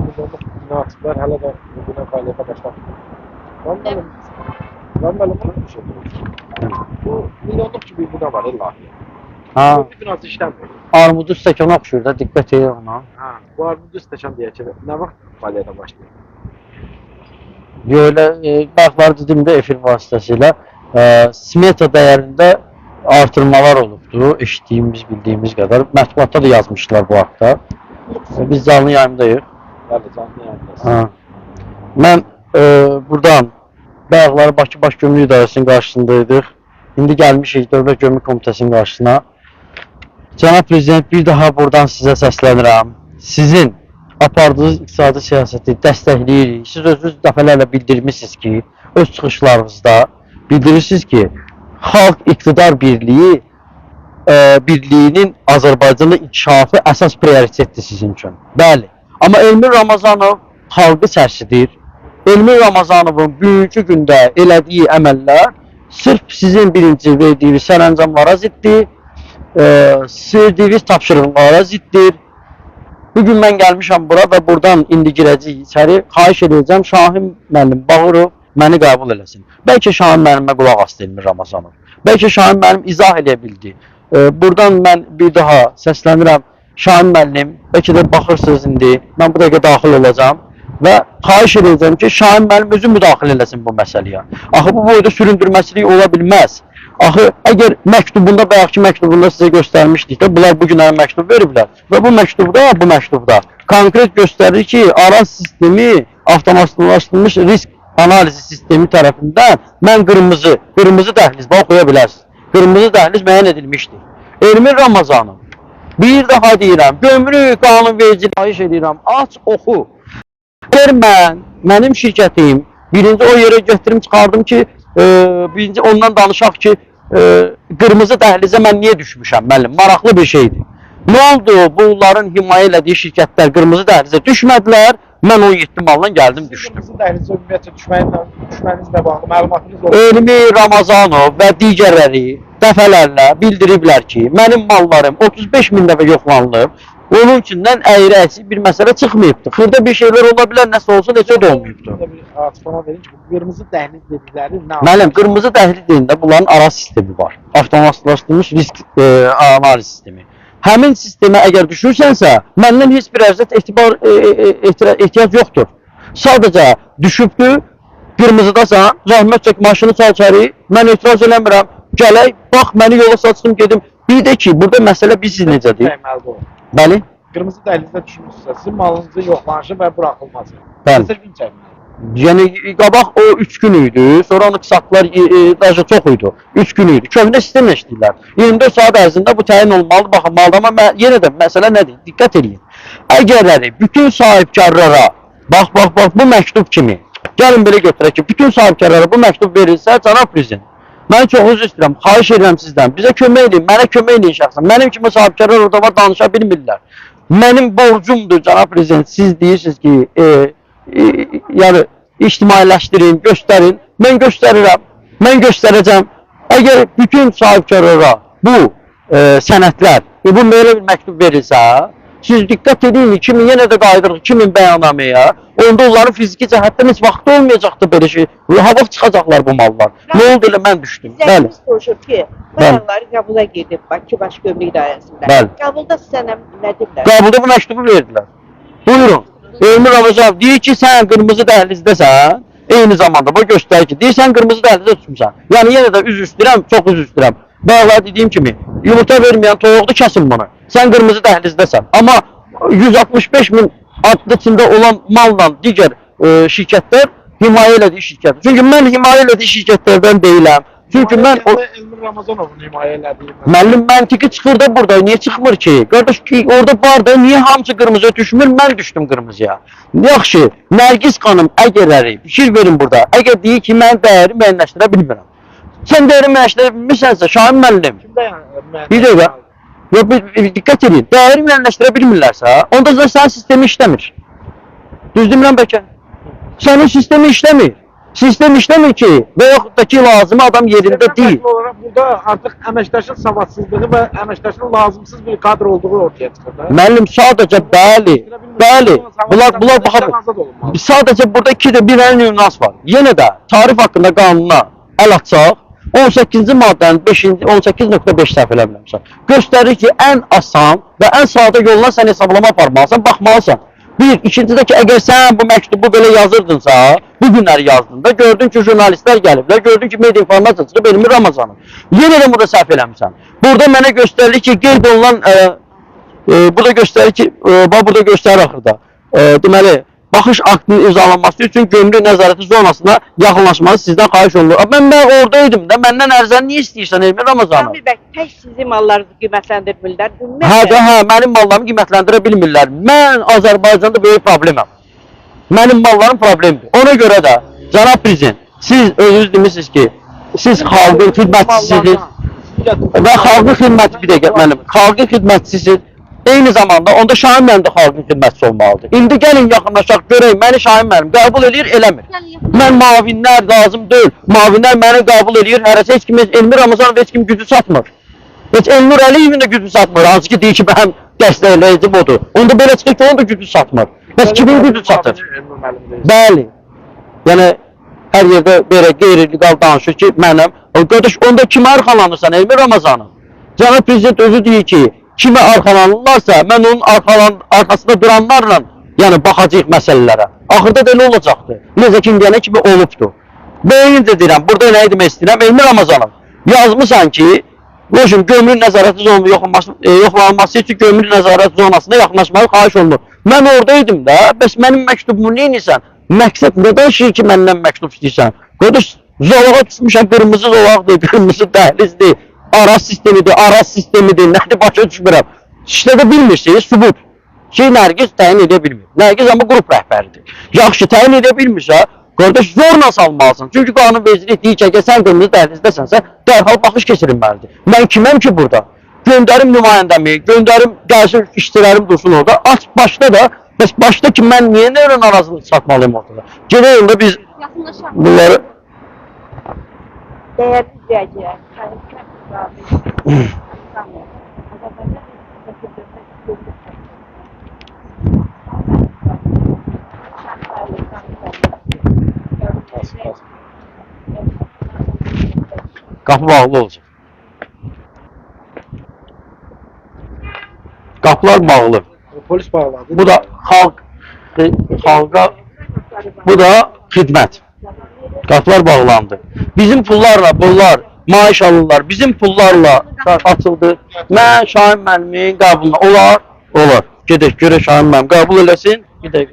milyonluq bina açıblar, hələ də bu bina fəaliyyətə başlamır. Mən müəllim, bunu bir şey deyim. Bu milyonluq kimi bir bina var illahi. Ha, Bu binası işləmir. Armudu stəkana oxşuyur da, diqqət edin ona. Ha, bu armudu stəkan deyək ki, nə vaxt fəaliyyətə başlayır? Yo, elə bayaqlar dedim də efir vasitəsilə smeta dəyərində artırmalar olubdu, eşitdiyimiz, bildiyimiz qədər. Mətbuatda da yazmışdılar bu haqda. Biz canlı yayımdayıq. Bəli, canlı yayımdasınız. Ha. Mən buradan bayaqları Bakı Baş Gömrük İdarəsinin qarşısındaydıq. İndi gəlmişik Dövlət Gömrük Komitəsinin qarşısına. Cənab Prezident, bir daha buradan sizə səslənirəm. Sizin apardığınız iqtisadi siyasəti dəstəkləyirik. Siz özünüz dəfələrlə bildirmisiniz ki, öz çıxışlarınızda bildirirsiniz ki, xalq iqtidar birliyi birliyinin Azərbaycanda inkişafı əsas prioritetdir sizin üçün. Bəli. Amma Elmir Ramazanov xalqı sərsidir. Elmir Ramazanovun bugünkü gündə elədiyi əməllər sırf sizin birinci verdiyiniz sərəncamlara ziddir, verdiyiniz tapşırıqlara ziddir. Bugün mən gəlmişəm bura və buradan indi girəcəyik içəri. Xahiş edəcəm Şahin müəllim Bağırov məni qəbul eləsin. Bəlkə Şahin müəllimə qulaq asdı Elmir Ramazanov. Bəlkə Şahin müəllim izah eləyə bildi. Buradan mən bir daha səslənirəm. Şahin müəllim, bəlkə də baxırsınız indi. Mən bu dəqiqə daxil olacağam və xahiş edəcəm ki, Şahin müəllim özü müdaxilə eləsin bu məsələyə. Axı bu boyda süründürməçilik ola bilməz. Axı əgər məktubunda, bayaqki məktubunda sizə göstərmişdik də, bunlar bu günə məktub veriblər və bu məktubda konkret göstərir ki, Araz sistemi avtomatlaşdırılmış risk analizi sistemi tərəfindən mən qırmızı dəhliz, bax oxuya bilərsiniz. Qırmızı dəhliz müəyyən edilmişdir. Elmir Ramazanov, bir daha deyirəm, gömrük qanunverici xahiş edirəm, aç, oxu. Əgər mənim şirkətim, birinci o yerə gətirim çıxardım ki, birinci ondan danışaq ki, qırmızı dəhlizə mən niyə düşmüşəm, müəllim, maraqlı bir şeydir. Nə oldu? Bunların himayə elədiyi şirkətlər qırmızı dəhlizə düşmədilər, mən 17 malla gəldim, düşdüm. Qırmızı dəhlizə ümumiyyətcə düşmənizlə bağlı məlumatınız olsun. Elmir Ramazanov və digərləri dəfələrlə bildiriblər ki, mənim mallarım 35 min dəfə yoxlanılıb, onun içindən əyri-əksi bir məsələ çıxmayıbdır. Xırda bir şeylər ola bilər, nəsə olsun, heç o da olmayıbdır. Burada bir açıqlama verin ki, bu qırmızı dəhliz dedikləri nə? Müəllim, qırmızı dəhliz deyəndə bunların ara sistemi var. Avtomatlaşdırılmış risk analiz sistemi. Həmin sistemə əgər düşürsənsə, məndən heç bir ərzət ehtiyac yoxdur. Sadəcə düşübdür, qırmızıdasan, zəhmət çək, maşını çal içəri, mən etiraz eləmirəm, gələk, bax, məni yola saçdım, gedim. Bir də ki, burada məsələ bilirsiniz necədir? Bəli, Qırmızı dəhlizə düşmüşsünüzsə, sizin malınızın yoxlanışı və buraxılması. Bəli. Neçə gün çəkməlidir? Yəni qabaq o 3 gün idi, sonra onu qısaltdılar, daha çox idi. 3 gün idi. Köhnə sistemlə işləyirlər. 24 saat ərzində bu təyin olunmalıdır, baxılmalıdır. Amma yenə də məsələ nədir? Diqqət eləyin. Əgərləri bütün sahibkarlara, bax, bax, bax, bu məktub kimi, gəlin belə götürək ki, bütün sahibkarlara bu məktub verilsə, cənab prezident, mən çox üzr istəyirəm, xahiş edirəm sizdən, bizə kömək eləyin, mənə kömək eləyin şəxsən. Mənim kimi sahibkarlar orada var, danışa bilmirlər. Mənim borcumdur, cənab prezident, siz deyirsiniz ki, yəni ictimailəşdirin, göstərin. Mən göstərirəm, mən göstərəcəm. Əgər bütün sahibkarlara bu sənədlər, bu belə bir məktub verilsə, siz diqqət edin, 2000 yenə də qayıdırıq 2000 bəyannaməyə, onda onların fiziki cəhətdən heç vaxtı olmayacaqdı belə şey. Hava çıxacaqlar bu mallar. Nə oldu elə mən düşdüm. Bəli. Zəngimiz soruşur ki, bayanları qəbula gedib Bakı Baş Gömrük İdarəsində. Bəli. Qəbulda sizə nə dedilər? Qəbulda bu məktubu verdilər. Buyurun. Elmir Ramazanov deyir ki, sən qırmızı dəhlizdəsən, eyni zamanda bu göstərir ki, deyir, sən qırmızı dəhlizə düşmüsən. Yəni yenə də üzr istəyirəm, çox üzr istəyirəm. Bayaqlar dediyim kimi, yumurta verməyən toyuqdur, kəsin bunu. Sən qırmızı dəhlizdəsən. Amma 165 min adlı içində olan malla digər şirkətlər himayə elədiyi şirkət. Çünki mən himayə elədiyi şirkətlərdən deyiləm. Çünki mən o Elmir Ramazanovun himayə elədiyi müəllim məntiqi çıxır da burada, niyə çıxmır ki? Qardaş ki, orada var da, niyə hamısı qırmızıya düşmür, mən düşdüm qırmızıya. Yaxşı, Nərgiz xanım əgərləri, fikir verin burada, əgər deyir ki, mən dəyəri müəyyənləşdirə bilmirəm. Sən dəyəri müəyyənləşdirə bilmirsənsə, Şahin müəllim, bir dəqiqə, yox, bir diqqət edin, dəyəri müəyyənləşdirə bilmirlərsə, onda da sənin sistemi işləmir. Düz demirəm bəlkə? Sənin sistemi işləmir. Sistem işləmir ki, və yaxud da ki, lazımi adam yerində deyil. Olaraq Burada artıq əməkdaşın savadsızlığı və əməkdaşın lazımsız bir kadr olduğu ortaya çıxır da. Müəllim sadəcə bəli, bəli. Bunlar baxa Azad olunmalı. Sadəcə burada iki də bir dənə nüans var. Yenə də tarif haqqında qanuna əl atsaq, 18-ci maddənin 5-ci 18.5 səhv eləmirəmsə, göstərir ki, ən asan və ən sadə yolla sən hesablama aparmalısan, baxmalısan. Bir, ikinci də ki, əgər sən bu məktubu belə yazırdınsa, bu günləri yazdın da, gördün ki, jurnalistlər gəliblər, gördün ki, media informasiya çıxıb Elmir Ramazanov. Yenə də burada səhv eləmisən. Burada mənə göstərilir ki, qeyd olunan burada göstərir ki, bax burada göstərir axırda. Deməli, baxış aktının imzalanması üçün gömrük nəzarəti zonasına yaxınlaşmanız sizdən xahiş olunur. Mən orada idim də, məndən ərizəni niyə istəyirsən Elmir Ramazanov? Kamil bəy, tək sizin mallarınızı qiymətləndirmirlər. Ümumiyyətlə, Hə də hə, mənim mallarımı qiymətləndirə bilmirlər. Mən Azərbaycanda böyük probleməm. Mənim mallarım problemdir. Ona görə də cənab prezident, siz özünüz demişsiniz ki, siz xalqın xidmətçisiniz. Və xalqın xidməti bir dəqiqə mənim, xalqın xidmətçisiniz. Eyni zamanda onda Şahin müəllim də xalqın xidmətçisi olmalıdır. İndi gəlin yaxınlaşaq görək məni Şahin müəllim qəbul eləyir, eləmir. Mən mavinlər lazım deyil. Mavinlər məni qəbul eləyir. Hərəsə heç kim Elmir Ramazanov heç kim gücü çatmır. Heç Elnur Əliyevin də gücü çatmır. Hansı ki deyir ki, mənim dəstəkləyicim odur. Onda belə çıxır ki, onun da gücü çatmır. Bəs kimin gücü çatır? Elmir müəllim deyir. Bəli. Yəni hər yerdə belə qeyri-legal danışır ki, mənəm. O qardaş, onda kimə arxalanırsan Elmir Ramazanov? Cənab prezident özü deyir ki, kimə arxalanırlarsa, mən onun arxasında duranlarla, yəni baxacağıq məsələlərə. Axırda da elə olacaqdı. Necə ki indiyənə kimi olubdu. Bəyincə deyirəm, burada nə demək istəyirəm? Elmir Ramazanov, yazmısan ki, Loşum, gömrük nəzarəti zonası yoxlanılması üçün gömrük nəzarət zonasına yaxınlaşmağı xahiş olunur. Mən orada idim də, bəs mənim məktubumu nə edirsən? Məqsəd nədən şey ki, məndən məktub istəyirsən? Qardaş, zolağa düşmüşəm, qırmızı zolaqdır, qırmızı dəhlizdir, ara sistemidir, ara sistemidir, nədir başa düşmürəm. İşlədə bilmirsiniz, sübut. Şey Nərgiz təyin edə bilmir. Nərgiz amma qrup rəhbəridir. Yaxşı, təyin edə bilmirsə, qardaş zorla salmalısan. Çünki qanunvericilik deyir ki, əgər sən qırmızı dəhlizdəsənsə, dərhal baxış keçirilməlidir. Mən kiməm ki burada? Göndərim nümayəndəmi, göndərim gəlsin işçilərim dursun orada. Aç başda da, bəs başda ki mən niyə nə narazılıq çıxartmalıyım ortada? Gedək onda biz Yaxınlaşaq. bunları Dəyərli izləyicilər, Şahin Kəndli Azərbaycan Respublikası Dövlət Gömrük qapı bağlı olacaq. Qapılar bağlı. Polis bağladı. Bu da xalqa, bu da xidmət. Qapılar bağlandı. Bizim pullarla bunlar maaş alırlar. Bizim pullarla açıldı. Mən Şahin müəllimin qəbuluna olar, olar. Gedək görək Şahin müəllim qəbul eləsin. Gedək.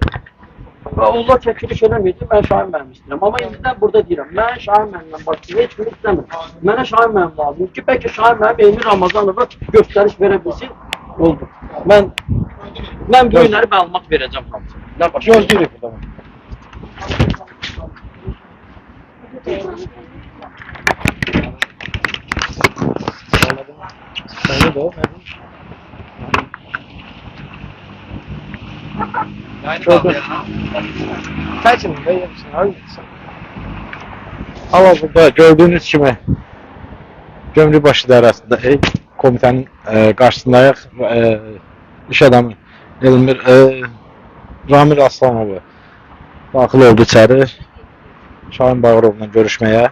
Və onlar çəkiliş eləməyəcək, mən Şahin müəllim istəyirəm. Amma indidən burada deyirəm, mən Şahin müəllimdən başqa heç kimi istəmirəm. Mənə Şahin müəllim lazımdır ki, bəlkə Şahin müəllim Elmir Ramazanova göstəriş verə bilsin. Oldu. Mən bu günləri məlumat verəcəm hamısına. Nə başqa? Gözləyirik burada. Səni də o. Çəkin də yemişsin, ha. Hal-hazırda gördüyünüz kimi Gömrük Baş İdarəsində komitənin qarşısındayıq. İş adamı Elmir Ramil Aslanovu daxil oldu içəri. Şahin Bağırovla görüşməyə.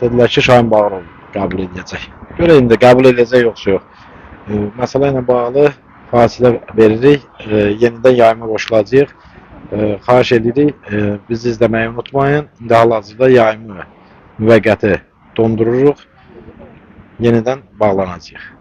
Dedilər ki, Şahin Bağırov qəbul edəcək. Görək indi qəbul edəcək yoxsa yox. Məsələ ilə bağlı fasilə veririk. Yenidən yayıma qoşulacağıq. Xahiş edirik, bizi izləməyi unutmayın. İndi hal-hazırda yayımı müvəqqəti dondururuq. Yenidən bağlanacağıq.